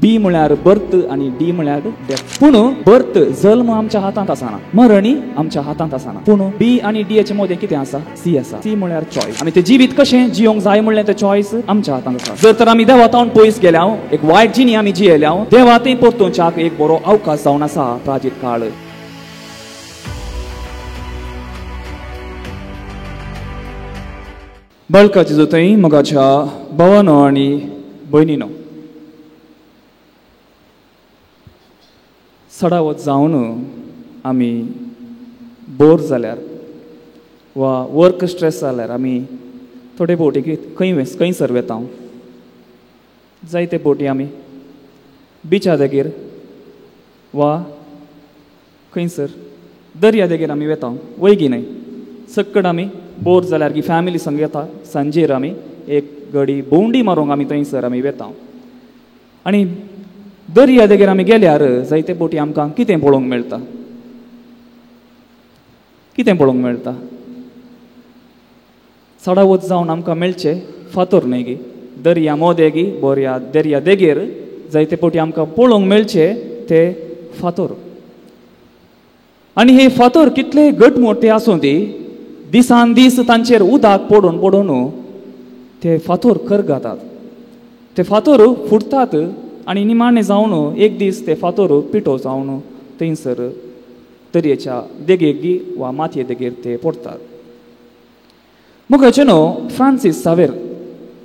बी म्हळ्यार बर्थ आनी डी म्हळ्यार डेथ. पूण बर्थ जल्म आमच्या हातांत आसना, मरणी आमच्या हातांत आसना. पूण बी आनी डी हाचे मदें कितें आसा? सी आसा. सी म्हळ्यार चॉयस. आमी तें जिवीत कशें जियोंक जाय म्हणलें तें चॉयस आमच्या हातांत आसा. जर तर आमी देवा पयस गेल्या, एक वायट जिणी आमी जियेल्या, देवा थंय परतुच्याक एक बरो अवकाश जावन आसा प्राजीत काळ. बळकाची जोतय मोगाच्या भावानो आनी भयणीनो, सडावत जावन आमी बोर जाल्यार वा वर्क स्ट्रेस जाल्यार आमी थोडे बोटी खंय खंयसर वेता, जायते बोटी आमी बिचा देगेर वा खंयसर दर्या देगेर आमी वेता, वयगी न्हय. सक्कड आमी बोर जाल्यार की फॅमिली संग येता, सांजेर आमी एक घडी भोंवडी मारूंक आमी थंयसर आमी वेता. आनी दर्या देगेर आमी गेल्यार जायते बोटी आमकां कितें पळोवंक मेळटा? कितें पळोवंक मेळटा? चडावत जावन आमकां मेळचें फातोर न्हय गी, दर्या मोदेगी बोरया दर्या देगेर जायते बोटी आमकां पळोवंक मेळचे ते फातोर. आनी हे फातोर कितले घट मोटे आसूं ती दिसान दीस तांचेर उदक पडून पडून ते फातोर करगातात, ते फातोर फुटतात आनी निमाणें जावन एक दीस ते फातोर पिठो जावन थंयसर दर्याच्या देगेक वा मातये देगेर ते पडटात. मुखाचें न्हू फ्रांसीस सावेर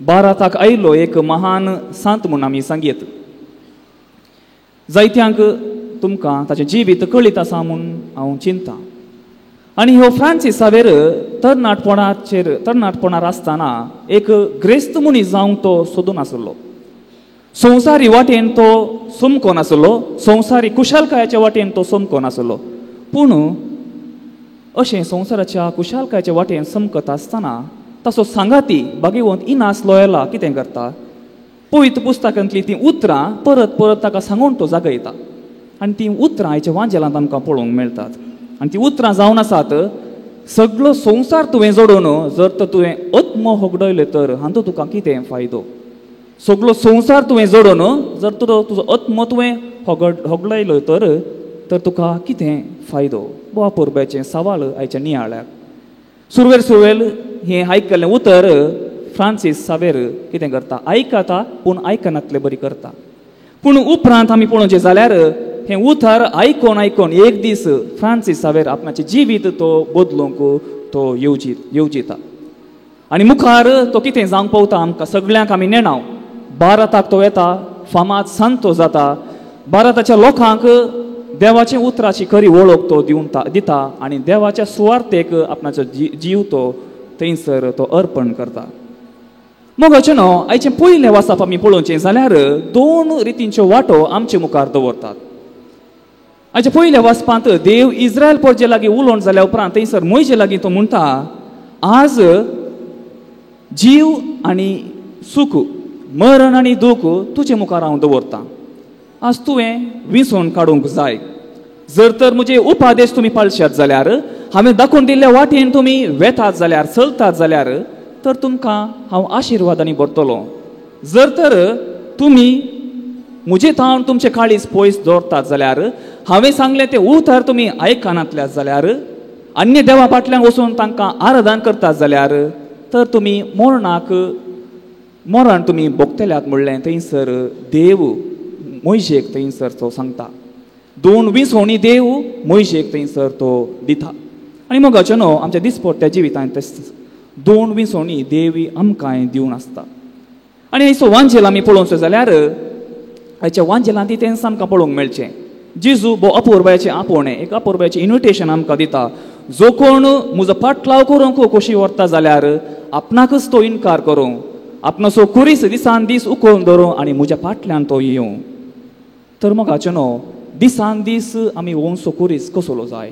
भारताक आयिल्लो एक महान सांत म्हूण आमी सांगयत. जायत्यांक तुमकां ताचें जिवीत कळीत आसा म्हूण हांव चिंता. आनी हो फ्रांसीस सावेर तरणाटपणार आसतना एक ग्रेस्त मनीस जावंक तो सोदून आसलो. संवसारी वाटेन तो समको नासलो, संवसारी कुशालकायाच्या वाटेन तो समको नासलो. पूण अशें संवसाराच्या कुशालकायाच्या वाटेन समकत आसतना ताचो सांगाती भागेवंत इनास लोयला कितें करता, पवित्र पुस्तकांतलीं तीं उतरां परत परत ताका सांगून तो जागयता. आनी तीं उतरां हाच्या वांजेलांत आमकां पळोवंक मेळटात. आनी तीं उतरां जावन आसात, सगळो संवसार तुवें जोडून जर तर तुवें आत्म होगडयलें तर हांतो तुका कितें फायदो? सगळो संवसार तुवें जोडून जर तुजो आत्म तुवें होगडयलो तर तुका कितें फायदो? वा परब्याचें सवाल आयच्या नियाळ्याक. सुरवेर सुरवेल हें आयकल्लें उतर फ्रांसीस सावेर कितें करता, आयकता पूण आयकनातले बरी करता. पूण उपरांत आमी पळोवचें जाल्यार हें उतर आयकोन आयकोन एक दीस फ्रांसीस सावेर आपणाचें जिवीत तो बदलूंक तो येवजिता. आनी मुखार तो कितें जावंक पावता आमकां सगळ्यांक आमी नेणाव. भारताक तो येता, फामाद सांत जाता, भारताच्या लोकांक देवाच्या उतराची खरी वळख तो दिवन दिता आनी देवाच्या सुवार्थेक आपणाचो जीव तो थंयसर तो अर्पण करता. मोगाचें न्हू आयचें पयलें वाचप आमी पळोवचें जाल्यार दोन रितींच्यो वाटो आमचे मुखार दवरतात. आयच्या पयल्या वाचपांत देव इस्रायल पोरजे लागीं उलोवन जाल्या उपरांत थंयसर मोयजे लागीं तो म्हणटा, आज जीव आनी सूख, मरण आनी दूख तुजे मुखार हांव दवरतां. आज तुवें विसोवन काडूंक जाय. जर तर म्हजे उपादेश तुमी पाळशात जाल्यार, हांवें दाखोवन दिल्ल्या वाटेन तुमी वेतात जाल्यार, चलतात जाल्यार, तर तुमकां हांव आशिर्वादांनी भरतलो. जर तर तुमी म्हजे थावन तुमचे काळीज पयस दवरतात जाल्यार, हांवें सांगलें तें उतर तुमी आयकनातल्या जाल्यार, अन्य देवा फाटल्यान वचून तांकां आराधन करतात जाल्यार, तर तुमी मरणाक मरण तुमी भोगतल्यात म्हणलें थंयसर देव मोयजेक थंयसर तो सांगता. दोन विसवणी देव मोयजेक थंयसर तो दिता. आनी मोगाचें न्हू आमच्या दिसपट्ट्या जिवितांत दोन विसवणी देवी आमकां दिवन आसता. आनी हाचो वांजेल आमी पळोवचो जाल्यार हाच्या वांजेलांत तेंच आमकां पळोवंक मेळचें. जेजू भो अपुरबायेचें आपोवणें, एक अपुरबायेचें इन्विटेशन आमकां दिता. जो कोण म्हजो पाटलाव करूंक खोशी व्हरता जाल्यार आपणाकच तो इनकार करूं, आपणाचो कुरीस दिसान दीस उखलून धरूं आनी म्हज्या फाटल्यान तो येवं. तर मोगाचें न्हू दिसान दीस आमी वंसो कुरीस कसलो जाय,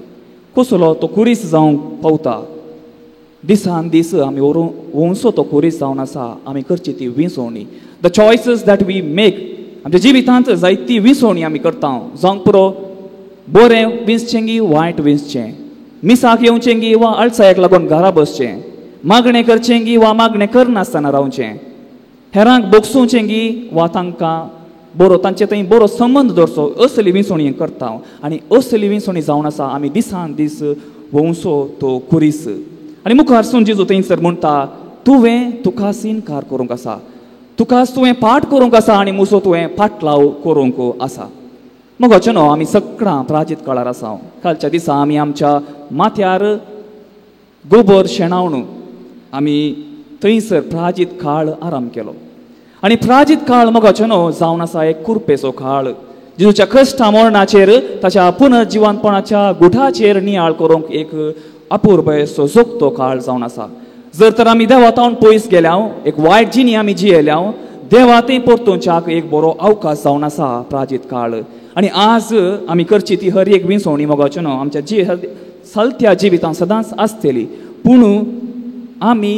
कसलो तो कुरीस जावंक पावता. दिसान दीस आमी वंसो तो कुरीस जावन आसा आमी करची ती विसवणी. The choices that we make. आमच्या जिवितांत जायती विसवणी आमी करता. जावंक पुरो बरें विंचचें गी वायट विंचचें, मिसाक येवचें गी वा आळसायेक लागून घरा बसचें, मागणें करचें गी वा मागणें करनासतना रावचें, हेरांक बोगसुचें गी वा तांकां बरो तांचे थंय बरो संबंद दवरचो असली विसवणी करता. आनी असली विसवणी जावन आसा आमी दिसान दीस वंसो तो कुरीस. आनी मुखार जेजू थंयसर म्हणटा तुवें तुकाच इनकार करूंक आसा, तुकाच तुवें पाठ करूंक आसा आनी मुसो तुवें पाटलाव करूंक आसा. मगोचें न्हू आमी सगळां प्राचीत काळार आसा. कालच्या दिसा आमी आमच्या माथ्यार गोबर शेणावन आमी थंयसर प्राचीत काळ आराम केलो. आनी प्राचीत काळ मगोचें न्हू जावन आसा एक कुरपेचो काळ. जेजूच्या कश्टा मरणाचेर ताच्या पुनर्जिवनपणाच्या गुठाचेर नियाळ करूंक एक अपुरबायेचो जोगतो काळ जावन आसा. जर तर आमी देवातावन पयस गेल्या, एक वायट जिणी आमी जियेल्या, देवा थंय परतुच्याक एक बरो अवकाश जावन आसा प्राचीत काळ. आनी आज आमी करची ती हर एक विसवणी मोगाचें न्हू आमच्या जी चलत्या जिवितांत सदांच आसतली. पूण आमी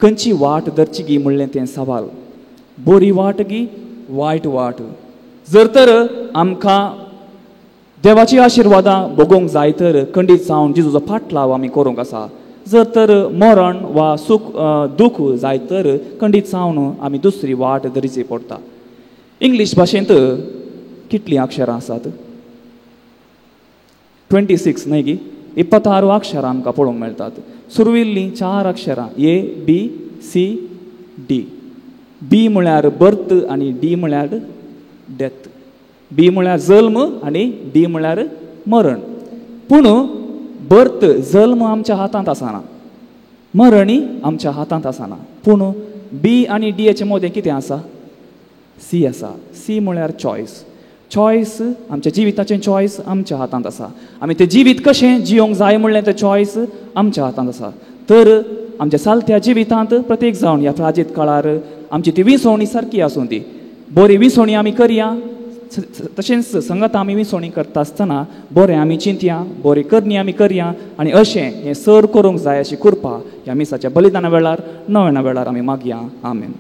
खंयची वाट धरची गी म्हणलें तें सवाल, बरी वाट गी वायट वाट. जर तर आमकां देवाची आशिर्वादां भोगोवंक जाय तर खंडीत जावन जेजूचो फाटलाव आमी करूंक आसा. जर तर मरण वा सूख दूख जाय तर खंडीत जावन आमी दुसरी वाट धरची पडटा. इंग्लीश भाशेंत कितलीं अक्षरां आसात? 26 न्हय गी, 26 अक्षरां आमकां पळोवंक मेळटात. सुरविल्लीं 4 अक्षरां ए बी सी डी. बी म्हळ्यार बर्थ आनी डी म्हळ्यार डेथ. बी म्हळ्यार जल्म आनी डी म्हळ्यार मरण. पूण बर्थ जल्म आमच्या हातांत आसना, मरणय आमच्या हातांत आसना. पूण बी आनी डी हाचे मदें कितें आसा? सी आसा. सी म्हळ्यार चॉयस. चॉयस आमच्या जिविताचें चॉयस आमच्या हातांत आसा. आमी तें जिवीत कशें जियोंक जाय म्हणलें तें चॉयस आमच्या हातांत आसा. तर आमच्या चालत्या जिवितांत प्रत्येक जावन ह्या प्राचीत काळार आमची ती विसवणी सारकी आसूं ती बरी विसवणी आमी करया. तशेंच संगत आमी विसवणी करता आसतना बरें आमी चिंतया, बरी करणी आमी करया आनी अशें हें सर करूंक जाय अशी कृपा ह्या मिसाच्या बलिदाना वेळार नव्याना वेळार आमी मागया. आमेन.